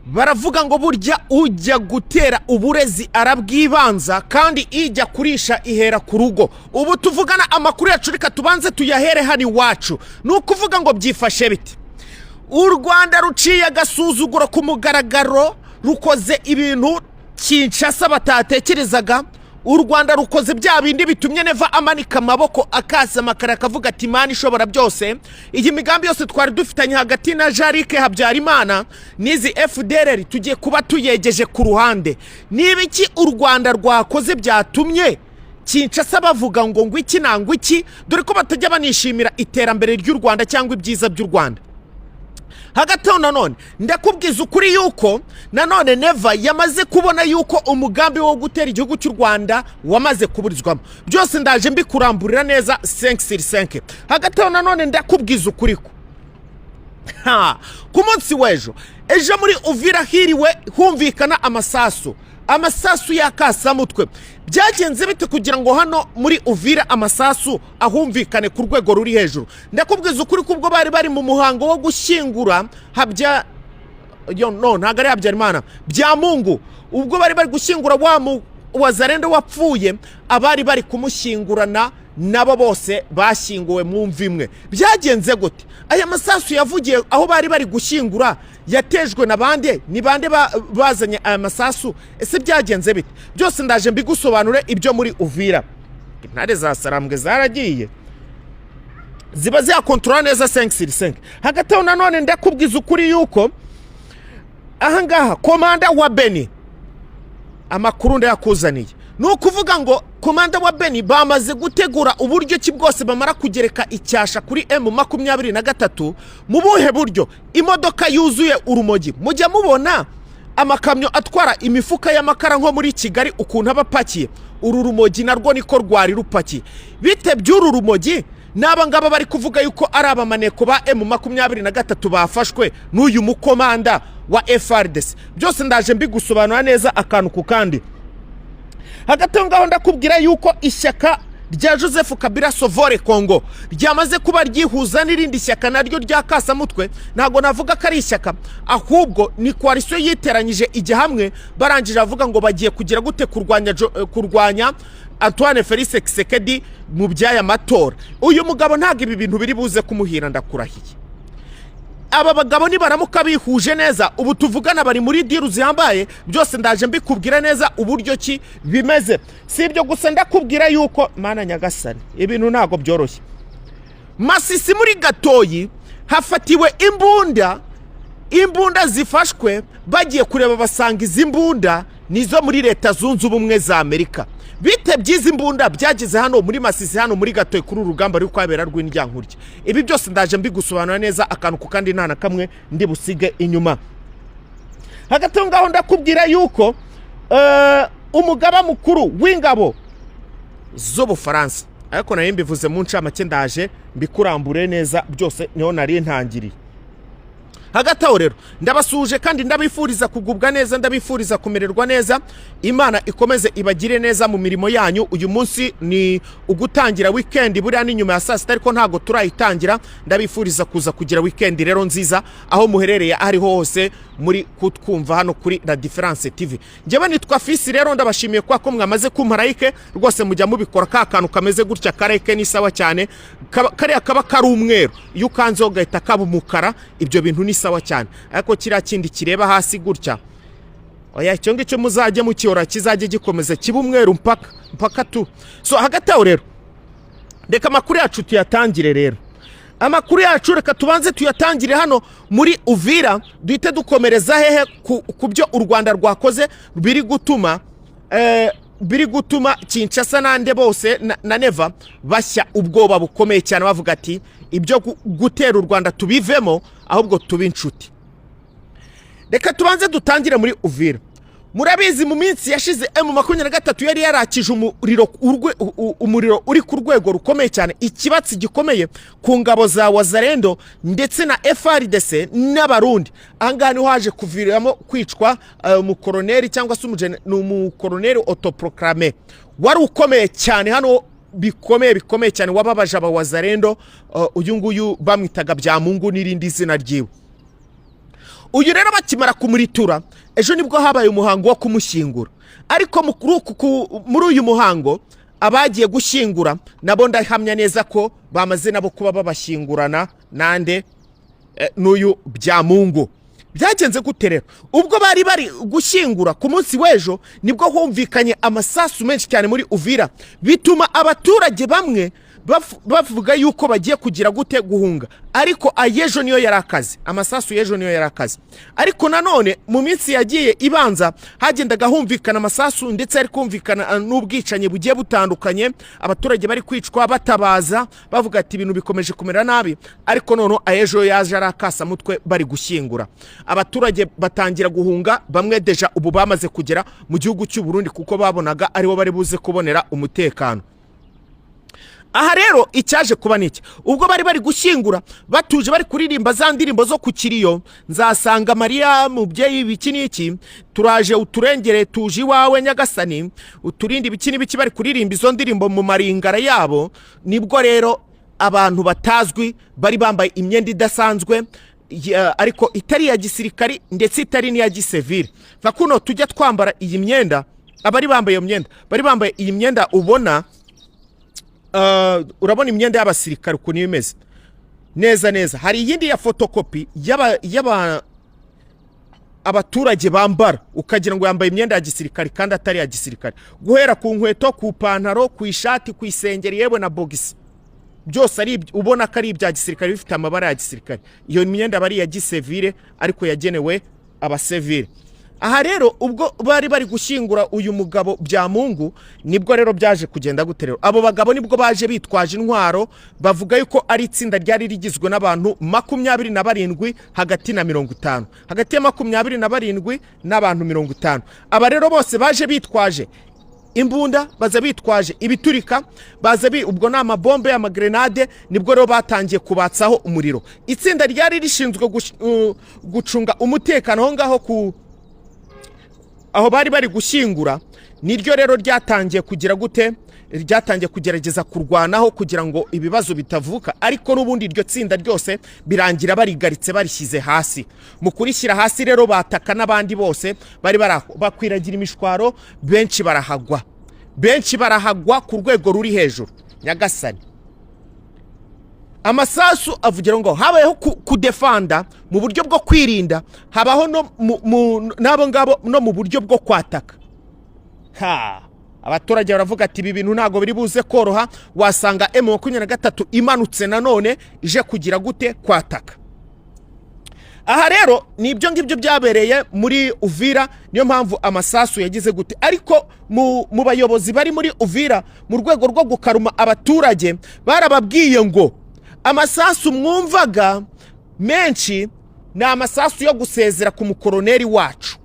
Baravuga ngo burya ujya gutera uburezi arabwibanza, kandi ijya kurisha ihera ku rugo. Ubu tuvugana amakuru yacu reka tubanze tuyahere hano iwacu. Ni ukuvuga ngo byifashe bite? U Rwanda ruciye agasuzuguro ku mugaragaro, rukoze ibintu Kinshasa batatekerezaga. U Rwanda rukoze bya bindi bitumye Neva amanika amaboko, akasa amakara, akavuga ati: "Imana ishobora byose, iyi migambi yose twari dufitanye hagati na Jarike Habyarimana n'izi FDLR tugiye kuba tuyegeje ku ruhande." Niba iki u Rwanda rwakoze byatumye Kinshasa bavuga ngo iki nangwa iki, dore ko batajya banishimira iterambere ry'u Rwanda cyangwa ibyiza by'u Rwanda. Hagati aho nanone ndakubwiza ukuri yuko nanone Neva yamaze kubona yuko umugambi wo gutera igihugu cy'u Rwanda wamaze kuburizwamo. Byose ndaje mbikuramburira neza 5 sur 5. Hagati aho nanone ndakubwiza ukuri ko ku munsi w'ejo, ejo muri Uvira hiriwe humvikana amasasu, amasasu y'akasamutwe. Byagenze bite kugira ngo hano muri Uvira amasasu ahumvikane ku rwego ruri hejuru? Ndakubwiza ukuri ko ubwo bari bari mu muhango wo gushyingura Habya yo, no, ntabwo ari Habyarimana, Byamungu, ubwo bari bari gushyingura wa mu wazarendo wapfuye, abari bari kumushyingurana nabo bose bashyinguwe mu mva imwe. Byagenze gute? Aya masasu yavugiye aho bari bari gushyingura yatejwe na bande? Ni bande bazanye aya masasu? Ese byagenze bite? Byose ndaje mbigusobanure. Ibyo muri Uvira, intare za Sarambwe zaragiye ziba ziyakontorora neza 5 sur 5. Hagati aho nanone ndakubwiza ukuri yuko ahangaha komanda wa Beni, amakuru ndayakuzaniye, ni ukuvuga ngo komanda wa Beni bamaze gutegura uburyo ki bwose bamara kugereka icyasha kuri M23. Mu buhe buryo? Imodoka yuzuye urumogi. Mujya mubona amakamyo atwara imifuka y'amakara nko muri Kigali ukuntu aba apakiye. Uru rumogi narwo niko rwari rupakiye. Bite by'uru rumogi n'aba ngaba bari kuvuga yuko ari abamaneko ba M23 bafashwe n'uyu mukomanda wa FARDC? Byose ndaje mbigusobanura neza akantu ku kandi. Hagati aho ngaho ndakubwira yuko ishyaka rya Joseph Kabila, Sauvons le Congo, ryamaze kuba ryihuza n'irindi shyaka naryo rya kasamutwe. Ntabwo navuga ko ari ishyaka, ahubwo ni coalition yiteranyije ijya hamwe. Barangije avuga ngo bagiye kugira gute? Kurwanya Antoine Felix Tshisekedi mu by'aya matora. Uyu mugabo ntabwo ibi bintu biri buze kumuhira, ndakurahiye. Aba bagabo nibaramuka bihuje neza, ubu tuvugana bari muri deal zihambaye. Byose ndaje mbikubwira neza uburyo ki bimeze. Si ibyo gusa, ndakubwira yuko, Mana nyagasani, ibintu ntabwo byoroshye. Masisi muri Gatoyi hafatiwe imbunda. Imbunda zifashwe, bagiye kureba basanga izi mbunda nizo muri Leta Zunze Ubumwe za Amerika. Bite by'izi mbunda byageze hano muri Masisi, hano muri Gatoyi, kuri uru rugamba ruri kwabera rw'indyankurya? Ibi byose ndaje mbigusobanura neza akantu ku kandi, nta na kamwe ndi busige inyuma. Hagati aho ngaho ndakubwira yuko umugaba mukuru w'ingabo z'Ubufaransa, ariko nari mbivuze mu ncamake, ndaje mbikurambure neza byose, niho nari ntangiriye. Hagati aho rero ndabasuhuje kandi ndabifuriza kugubwa neza, ndabifuriza kumererwa neza. Imana ikomeze ibagire neza mu mirimo yanyu. Uyu munsi ni ugutangira weekend, buriya ni nyuma ya saa sita ariko ntabwo turayitangira. Ndabifuriza kuza kugira weekend rero nziza aho muherereye aho ariho hose muri kutwumva hano kuri La Difference TV. Njyewe nitwa Fisi. Rero ndabashimiye kwa ko mwamaze kumpa like. Rwose mujya mubikora, ka kantu kameze gutya ka like ni sawa cyane. Kariya kaba kari umweru, iyo ukanzeho gahita kaba umukara, ibyo bintu ni sawa cyane. Ariko kiriya kindi kireba hasi gutya, oya, icyo ngicyo muzajye mukiyora, kizajye gikomeza kiba umweru mpaka mpaka tu. So hagati aho rero reka amakuru yacu tuyatangire. Rero amakuru yacu reka tubanze tuyatangire hano muri Uvira, duhite dukomereza hehe? Ku byo u Rwanda rwakoze biri gutuma Kinshasa n'ande bose na Neva bashya ubwoba bukomeye cyane, bavuga ati: "Ibyo gutera u Rwanda tubivemo, ahubwo tube inshuti." Reka tubanze dutangire muri Uvira. Murabizi, mu minsi yashize M23 yari yarakije umuriro, umuriro uri ku rwego rukomeye cyane, ikibatsi gikomeye ku ngabo za Wazarendo ndetse na FARDC n'Abarundi. Ahangaha niho haje kuviramo kwicwa umukoroneri cyangwa se ni umukoroneri autoproclamé wari ukomeye cyane hano, bikomeye bikomeye cyane, wababaje aba Wazarendo. Uyu nguyu bamwitaga Byamungu n'irindi zina ryiwe. Uyu rero bakimara kumuritura, ejo nibwo habaye umuhango wo kumushyingura. Ariko muri uyu muhango, abagiye gushyingura nabo ndahamya neza ko bamaze nabo kuba babashyingurana nande? N'uyu Byamungu. Byagenze gute rero? Ubwo bari bari gushyingura ku munsi w'ejo, nibwo humvikanye amasasu menshi cyane muri Uvira, bituma abaturage bamwe bavuga yuko bagiye kugira gute? Guhunga. Ariko ay'ejo niyo yari akaze, amasasu y'ejo niyo yari akaze. Ariko nanone mu minsi yagiye ibanza hagendaga humvikana amasasu, ndetse hari kumvikana n'ubwicanyi bugiye butandukanye, abaturage bari kwicwa, batabaza bavuga ati ibintu bikomeje kumera nabi. Ariko noneho ay'ejo yaje ari akasamutwe, bari gushyingura, abaturage batangira guhunga. Bamwe déjà ubu bamaze kugera mu gihugu cy'u Burundi, kuko babonaga aribo bari buze kubonera umutekano. Aha rero icyaje kuba ni iki? Ubwo bari bari gushyingura batuje, bari kuririmba za ndirimbo zo ku kiriyo, "Nzasanga Mariya mubyeyi", ibiki n'iki, "Turaje uturengere, tuje iwawe Nyagasani uturinde", ibiki n'ibiki, bari kuririmba izo ndirimbo mu maringara yabo, nibwo rero abantu batazwi bari bambaye imyenda idasanzwe ariko itari iya gisirikari ndetse itari n'iya gisivile. Va kuno tujya twambara iyi myenda, abari bambaye iyo myenda bari bambaye iyi myenda ubona. Urabona imyenda y'abasirikare ukuntu iba imeze neza neza. Hari iyindi ya fotokopi y'aba abaturage bambara, ukagira ngo yambaye imyenda ya gisirikare kandi atari iya gisirikare, guhera ku nkweto, ku ipantaro, ku ishati, ku isengeri, yewe na bogisi, byose ari ubona ko ari ibya gisirikare, bifite amabara ya gisirikare. Iyo myenda aba ari iya gisivile ariko yagenewe abasivile. Aha rero ubwo bari bari gushyingura uyu mugabo Byamungu, nibwo rero byaje kugenda gute rero? Abo bagabo nibwo baje bitwaje intwaro, bavuga yuko ari itsinda ryari rigizwe n'abantu 27 hagati na 50, hagati ya 27 n'abantu 50. Aba rero bose baje bitwaje imbunda, baza bitwaje ibiturika, baza ubwo ni amabombe, amagrenade. Nibwo rero batangiye kubatsaho umuriro. Itsinda ryari rishinzwe gucunga umutekano aho ngaho ku aho bari bari gushyingura, niryo rero ryatangiye kugira gute? Ryatangiye kugerageza kurwanaho kugira ngo ibibazo bitavuka. Ariko n'ubundi iryo tsinda ryose birangira barigaritse, barishyize hasi. Mu kurishyira hasi rero, bataka n'abandi bose bari bari aho, bakwiragira imishwaro, benshi barahagwa, benshi barahagwa ku rwego ruri hejuru. Nyagasani, amasasu avugira ngo habayeho kudefanda mu buryo bwo kwirinda, habaho no n'abo ngabo no mu buryo bwo kwataka. Ha, abaturage baravuga ati ibi bintu ntabwo biri buze koroha, wasanga M23 imanutse nanone ije kugira gute? Kwataka. Aha rero ni ibyo ngibyo byabereye muri Uvira, niyo mpamvu amasasu yagize gute. Ariko mu bayobozi bari muri Uvira, mu rwego rwo gukaruma abaturage, barababwiye ngo amasasu mwumvaga menshi ni amasasu yo gusezera ku mukoroneri wacu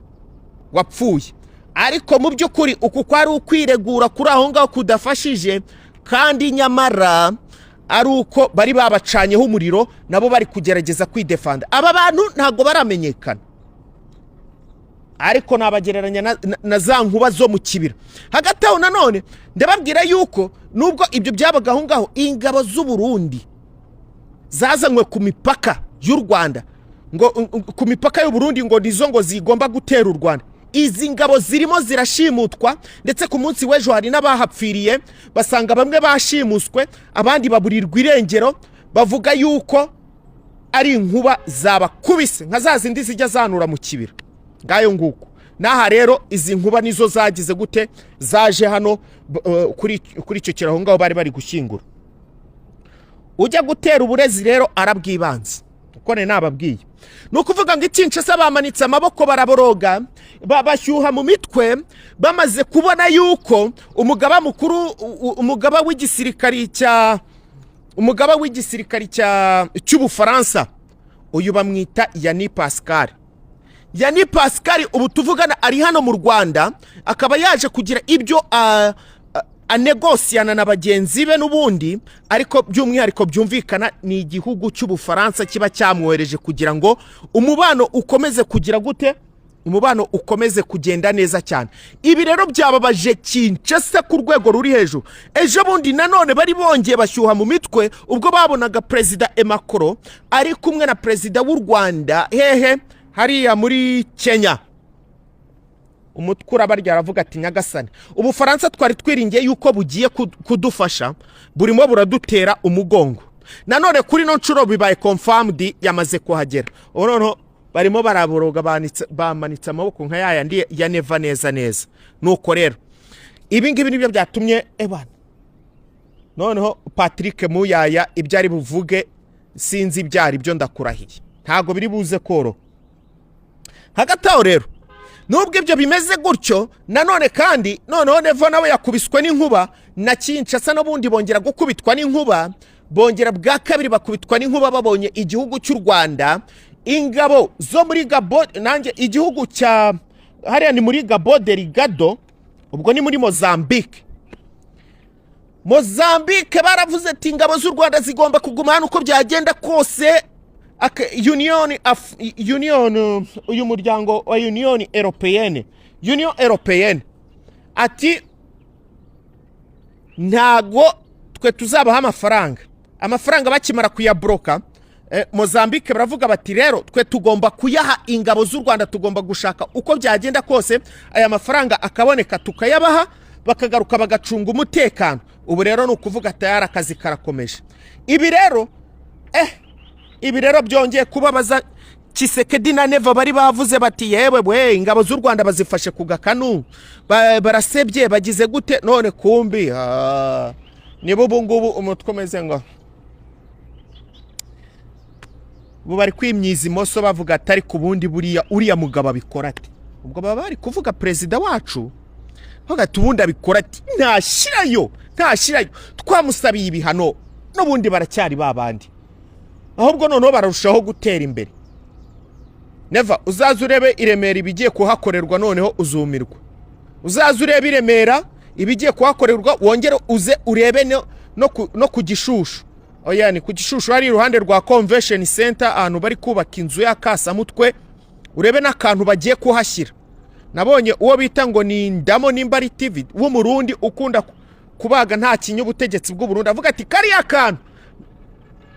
wapfuye, ariko mu by'ukuri uku kwari ukwiregura kuri aho ngaho kudafashije, kandi nyamara ari uko bari babacanyeho umuriro, nabo bari kugerageza kwidefanda. Aba bantu ntabwo baramenyekana, ariko nabagereranya na za nkuba zo mu kibira. Hagati aho nanone ndababwira yuko nubwo ibyo byabaga aho ngaho, ingabo z'u Burundi zazanywe ku mipaka y'u Rwanda, ngo ku mipaka y'u Burundi, ngo nizo ngo zigomba gutera u Rwanda. Izi ngabo zirimo zirashimutwa, ndetse ku munsi w'ejo hari n'abahapfiriye, basanga bamwe bashimuswe, abandi baburirwa irengero. Bavuga yuko ari inkuba zabakubise nka za zindi zijya zanura mu kibira. Ngayo nguko. N'aha rero izi nkuba nizo zagize gute? Zaje hano kuri icyo kiraho ngaho bari bari gushyingura. Ujya gutera uburezi rero arabwibanza, uko nari nababwiye. Ni ukuvuga ngo i Kinshasa bamanitse amaboko, baraboroga, bashyuha mu mitwe, bamaze kubona yuko umugaba mukuru, umugaba w'igisirikari cy'Ubufaransa, uyu bamwita Yani Pascal. Yani Pascal ubu tuvugana ari hano mu Rwanda, akaba yaje kugira ibyo anegosiyana na bagenzi be n'ubundi. Ariko by'umwihariko byumvikana ni igihugu cy'Ubufaransa kiba cyamwohereje kugira ngo umubano ukomeze kugira gute? Umubano ukomeze kugenda neza cyane. Ibi rero byababaje Kinshasa ku rwego ruri hejuru. Ejo bundi nanone bari bongeye bashyuha mu mitwe ubwo babonaga Perezida Macron ari kumwe na Perezida w'u Rwanda hehe? Hariya muri Kenya umutwe urabarya, aravuga ati: "Nyagasani, Ubufaransa twari twiringiye yuko bugiye kudufasha burimo buradutera umugongo." Nanone kuri ino nshuro bibaye confirmed, yamaze kuhagera. Ubu noneho barimo baraboroga, bamanitse amaboko nka yayandi ya Neva neza neza. Nuko rero ibi ngibi nibyo byatumye ebana noneho Patrick Muyaya ibyo ari buvuge sinzi ibyo ari byo, ndakurahiye ntabwo biri buze koroha. Hagati aho rero, nubwo ibyo bimeze gutyo, nanone kandi noneho Neva nawe yakubiswe n'inkuba na Kinshasa, n'ubundi bongera gukubitwa n'inkuba, bongera bwa kabiri bakubitwa n'inkuba babonye igihugu cy'u Rwanda, ingabo zo muri Gabo, nanjye igihugu cya hariya ni muri Cabo Delgado, ubwo ni muri Mozambique. Mozambique baravuze ati: "Ingabo z'u Rwanda zigomba kuguma hano uko byagenda kose." Union, uyu muryango wa Union Européenne, Union Européenne ati: "Ntago twe tuzabaha amafaranga." Amafaranga bakimara kuyaboroka, Mozambique baravuga bati: "Rero twe tugomba kuyaha ingabo z'u Rwanda, tugomba gushaka uko byagenda kose aya mafaranga akaboneka, tukayabaha, bakagaruka bagacunga umutekano." Ubu rero ni ukuvuga tayari akazi karakomeje. Ibi rero byongeye kubabaza Tshisekedi na Neva. Bari bavuze bati: "Yewe we, ingabo z'u Rwanda bazifashe ku gakanu, barasebye, bagize gute?" None kumbi niba ubu ngubu umutwe umeze ngo ubu bari kwimyiza imoso, bavuga ati: "Ariko ubundi buriya uriya mugabo abikora ate?" Ubwo baba bari kuvuga perezida wacu, bavuga ati: "Ubundi abikora ati ntashyirayo, ntashyirayo, twamusabiye ibihano, n'ubundi baracyari ba bandi, ahubwo noneho bararushaho gutera imbere." Neva, uzaze urebe i Remera ibigiye kuhakorerwa, noneho uzumirwa. Uzaze urebe i Remera ibigiye kuhakorerwa, wongere uze urebe no ku Gishushu. Oya, ni ku Gishushu hari iruhande rwa Convention Center, ahantu bari kubaka inzu y'akasamutwe, urebe n'akantu bagiye kuhashyira. Nabonye uwo bita ngo ni Ndamo nimba ari TV w'Umurundi ukunda kubaga nta kinya ubutegetsi bw'Uburundi, avuga ati: "Kariya kantu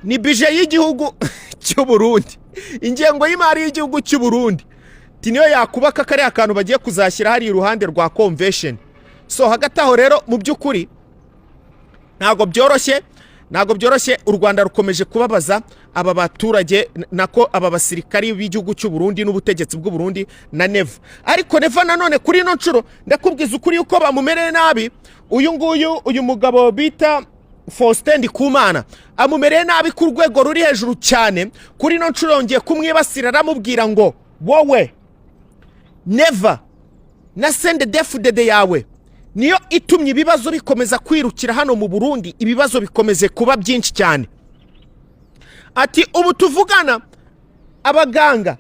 ni budget y'igihugu cy'u Burundi, ingengo y'imari y'igihugu cy'u Burundi ti niyo yakubaka kariya kantu bagiye kuzashyira hari iruhande rwa Convention." So hagati aho rero, mu by'ukuri ntabwo byoroshye, ntabwo byoroshye. U Rwanda rukomeje kubabaza aba baturage, nako aba basirikari b'igihugu cy'u Burundi n'ubutegetsi bw'u Burundi na Neva. Ariko Neva nanone kuri ino nshuro ndakubwiza ukuri yuko bamumereye nabi. Uyu nguyu, uyu mugabo bita Faustin Ndikumana amumereye nabi ku rwego ruri hejuru cyane. Kuri ino nshuro yongeye kumwibasira, aramubwira ngo: "Wowe Neva na CNDD-FDD yawe niyo itumye ibibazo bikomeza kwirukira hano mu Burundi, ibibazo bikomeze kuba byinshi cyane." Ati: "Ubu tuvugana abaganga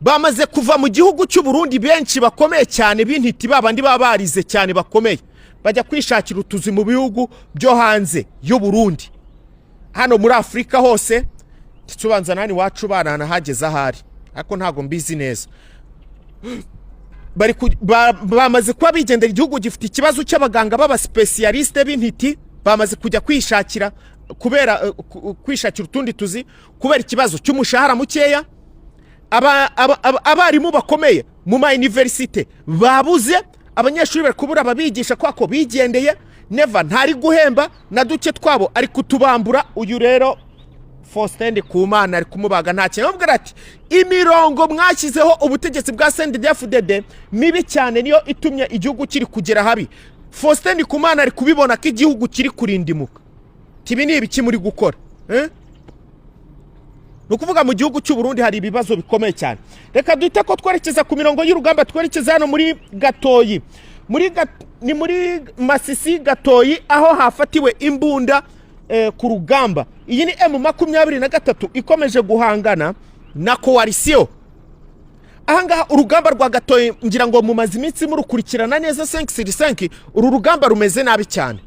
bamaze kuva mu gihugu cy'u Burundi, benshi bakomeye cyane b'intiti, babandi baba barize cyane bakomeye, bajya kwishakira utuzi mu bihugu byo hanze y'u Burundi, hano muri Afurika hose, ndetse ubanza nani iwacu baranahageze ahari, ariko ntabwo mbizi neza. Bamaze kuba bigendera. Igihugu gifite ikibazo cy'abaganga b'abasipesiyalisite b'intiti, bamaze kujya kwishakira kubera kwishakira utundi tuzi kubera ikibazo cy'umushahara mukeya. Abarimu bakomeye mu ma université babuze, abanyeshuri bari kubura ababigisha kubera ko bigendeye. Neva ntari guhemba, na duke twabo ari kutubambura." Uyu rero Faustin Ndikumana ari kumubaga nta kintu, amubwira ati: "Imirongo mwashyizeho, ubutegetsi bwa CNDD-FDD mibi cyane, niyo itumye igihugu kiri kugera habi." Faustin Ndikumana ari kubibona ko igihugu kiri kurindimuka. Tibi ni ibiki muri gukora, eh? Ni ukuvuga mu gihugu cy'u Burundi hari ibibazo bikomeye cyane. Reka duhite ko twerekeza ku mirongo y'urugamba, twerekeza hano muri Gatoyi, ni muri Masisi Gatoyi, aho hafatiwe imbunda ku rugamba. Iyi ni M23 ikomeje guhangana na coalition. Ahangaha urugamba rwa Gatoyi ngira ngo mumaze iminsi murukurikirana neza 5 uru rugamba rumeze nabi cyane.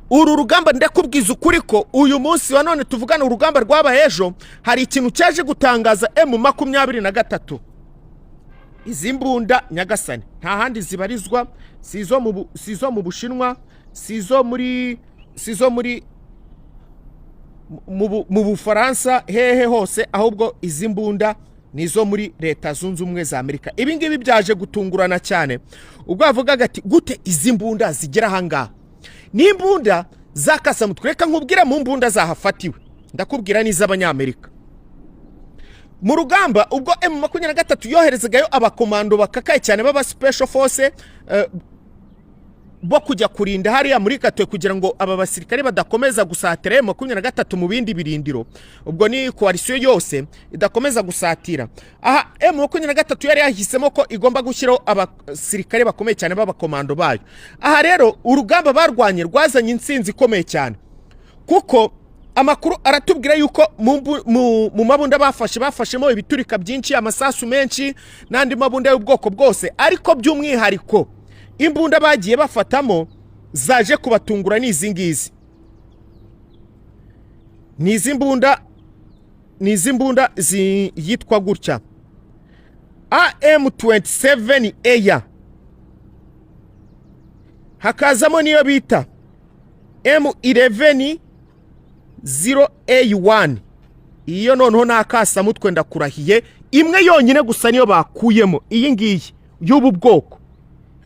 Uru rugamba ndakubwiza ukuri ko uyu munsi wa none tuvugana, urugamba rwabaye ejo, hari ikintu cyaje gutangaza M23. Izi mbunda, nyagasani, nta handi zibarizwa, si izo mu Bushinwa, si izo muri mu Bufaransa, hehe hose, ahubwo izi mbunda Ni izo muri Leta Zunze Ubumwe za Amerika. Ibi ngibi byaje gutungurana cyane ubwo bavugaga ati: "Gute izi mbunda zigera ahangaha?" Ni imbunda zakasamutwe. Reka nkubwire, mu mbunda zahafatiwe, ndakubwira n'iz'Abanyamerika. Mu rugamba, ubwo M23 yoherezagayo abakomando bakakaye cyane b'aba special force bo kujya kurinda hariya muri Katwe kugira ngo aba basirikare badakomeza gusatira M23 mu bindi birindiro, ubwo ni coalition yose idakomeza gusatira aha, M23 yari yahisemo ko igomba gushyiraho abasirikare bakomeye cyane b'abakomando bayo. Aha rero urugamba barwanye rwazanye intsinzi ikomeye cyane, kuko amakuru aratubwira yuko mu mabunda bafashe, bafashemo ibiturika byinshi, amasasu menshi n'andi mabunda y'ubwoko bwose. Ariko by'umwihariko imbunda bagiye bafatamo zaje kubatungura ni izi ngizi, ni izi mbunda yitwa gutya AM27 Air, hakazamo n'iyo bita M11 0A1. Iyo noneho ni akasamutwe, ndakurahiye. Imwe yonyine gusa niyo bakuyemo, iyi ngiyi y'ubu bwoko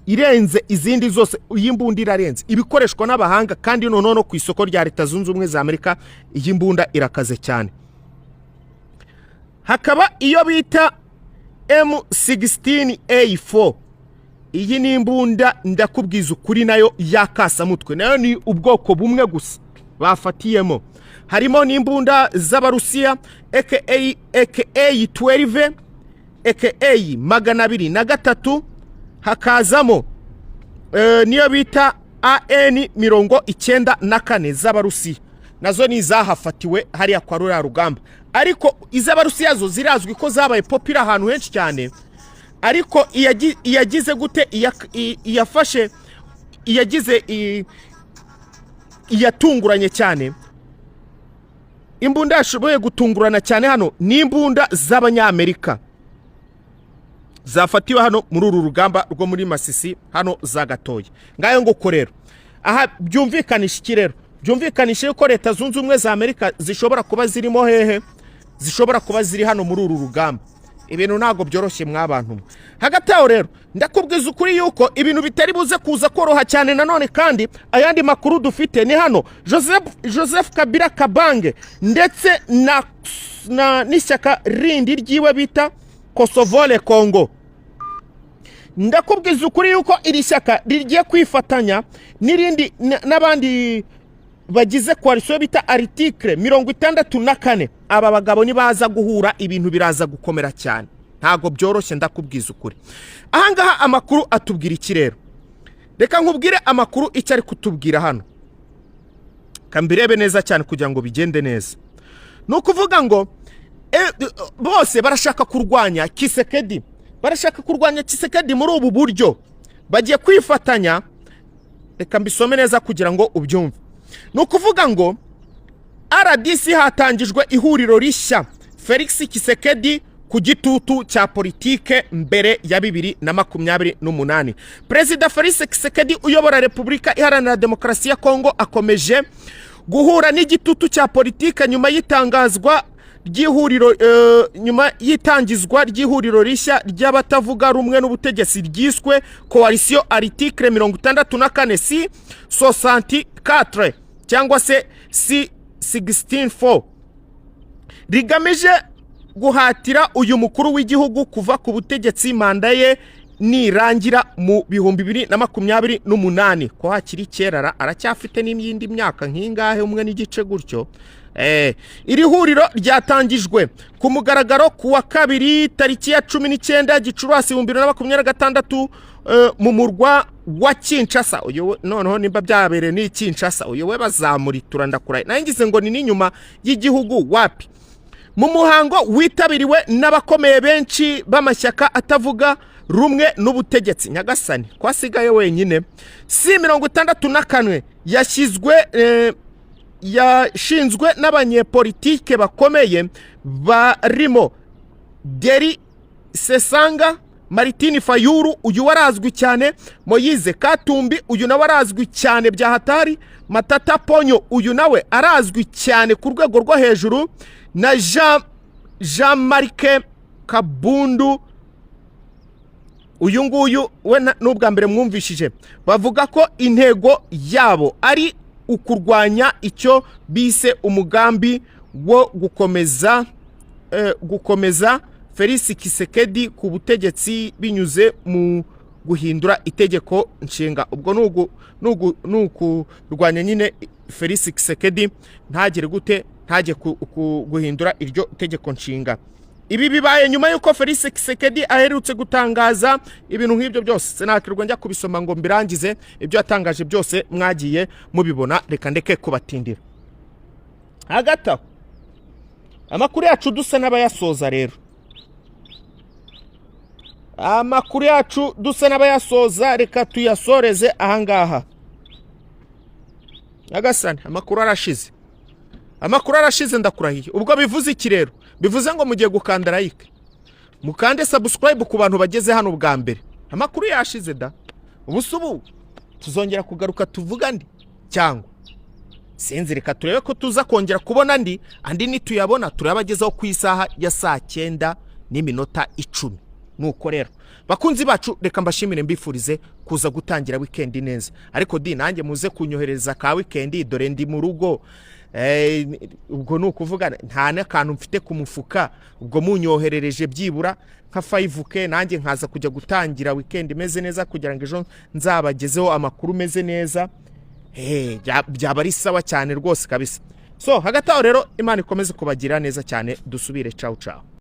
irenze izindi zose. Iyi mbunda irarenze, ibikoreshwa n'abahanga, kandi noneho no ku isoko rya Leta Zunze Ubumwe za Amerika iyi mbunda irakaze cyane. Hakaba iyo bita M16A4. Iyi ni imbunda, ndakubwiza ukuri, nayo y'akasamutwe, nayo ni ubwoko bumwe gusa bafatiyemo. Harimo n'imbunda z'Abarusiya aka 12, aka 203, hakazamo niyo bita AN 94 z'Abarusiya, nazo ni izahafatiwe hariya kwa ruriya rugamba. Ariko iz'Abarusiya zo zirazwi ko zabaye popular ahantu henshi cyane. Ariko iyagize gute, iyafashe, iyagize iyatunguranye cyane, imbunda yashoboye gutungurana cyane hano ni imbunda z'Abanyamerika zafatiwe hano muri uru rugamba rwo muri Masisi hano za Gatoya. Ngayo nguko rero. Aha byumvikanisha iki rero? Byumvikanisha yuko Leta Zunze Ubumwe za Amerika zishobora kuba zirimo hehe? Zishobora kuba ziri hano muri uru rugamba. Ibintu ntabwo byoroshye mw'abantu mwe. Hagati aho rero, ndakubwiza ukuri yuko ibintu bitari buze kuza koroha cyane. Nanone kandi ayandi makuru dufite ni hano Joseph Kabila Kabange ndetse na n'ishyaka rindi ryiwe bita Kosovole Congo. Ndakubwiza ukuri yuko iri shyaka rigiye kwifatanya n'irindi n'abandi bagize coalition bita Article 64. Aba bagabo nibaza guhura, ibintu biraza gukomera cyane. Ntabwo byoroshye, ndakubwiza ukuri. Ahangaha amakuru atubwira iki rero? Reka nkubwire amakuru icyo ari kutubwira hano, kambirebe neza cyane kugira ngo bigende neza. Ni ukuvuga ngo bose barashaka kurwanya Tshisekedi, barashaka kurwanya Tshisekedi muri ubu buryo bagiye kwifatanya. Reka mbisome neza kugira ngo ubyumve. Ni ukuvuga ngo RDC hatangijwe ihuriro rishya, Felix Tshisekedi ku gitutu cya politike mbere ya 2028. Perezida Felix Tshisekedi uyobora Repubulika Iharanira Demokarasi ya Kongo akomeje guhura n'igitutu cya politike nyuma y'itangazwa ry'ihuriro, nyuma y'itangizwa ry'ihuriro rishya ry'abatavuga rumwe n'ubutegetsi ryiswe Coalition Article 64, C 64 cyangwa se C 164, rigamije guhatira uyu mukuru w'igihugu kuva ku butegetsi manda ye nirangira mu 2028. Ko hakiri kerara, aracyafite n'iyindi myaka nk'ingahe, umwe n'igice gutyo. Iri huriro ryatangijwe ku mugaragaro ku wa kabiri tariki ya 19 Gicurasi 2026 mu murwa wa Kinshasa. Uyu noneho nimba byabereye ni Kinshasa, uyu we bazamuritura, ndakuraye. Nayo ngize ngo ni n'inyuma y'igihugu, wapi. Mu muhango witabiriwe n'abakomeye benshi b'amashyaka atavuga rumwe n'ubutegetsi. Nyagasani, ko asigaye wenyine! C 64 yashyizwe, yashinzwe n'abanyepolitike bakomeye barimo Delly Sesanga, Martin Fayulu, uyu warazwi cyane, Moyize Katumbi, uyu nawe arazwi cyane bya hatari, Matata Ponyo, uyu nawe arazwi cyane ku rwego rwo hejuru, na Jean Marc. Kabundu, uyu nguyu we n'ubwa mbere mwumvishije, bavuga ko intego yabo ari ukurwanya icyo bise umugambi wo gukomeza Felix Tshisekedi ku butegetsi binyuze mu guhindura itegeko nshinga. Ubwo ni ukurwanya nyine Felix Tshisekedi ntagire gute, ntajye guhindura iryo tegeko nshinga. Ibi bibaye nyuma y'uko Felix Tshisekedi aherutse gutangaza ibintu nk'ibyo byose. Sinakirwa njya kubisoma ngo mbirangize, ibyo yatangaje byose mwagiye mubibona, reka ndeke kubatindira. Hagati aho amakuru yacu dusa n'abayasoza rero, amakuru yacu dusa n'abayasoza, reka tuyasoreze ahangaha. Nyagasani, amakuru arashize, amakuru arashize, ndakurahiye. Ubwo bivuze iki rero? Bivuze ngo mugiye gukanda like, mukande subscribe ku bantu bageze hano bwa mbere. Amakuru yashize da. Ubu se ubu tuzongera kugaruka tuvuga andi cyangwa sinzi? Reka turebe ko tuza kongera kubona andi. Andi nituyabona turayabagezaho ku isaha ya saa 9:10. Nuko rero bakunzi bacu, reka mbashimire, mbifurize kuza gutangira wikendi neza. Ariko di nanjye muze kunyohereza ka wikendi, dore ndi mu rugo. Ubwo ni ukuvuga nta n'akantu mfite ku mufuka. Ubwo munyoherereje byibura nka 5K, nanjye nkaza kujya gutangira wikendi imeze neza, kugira ngo ejo nzabagezeho amakuru meze neza. Byaba ari sawa cyane rwose kabisa. So hagati aho rero, Imana ikomeze kubagira neza cyane. Dusubire, cawu cawu.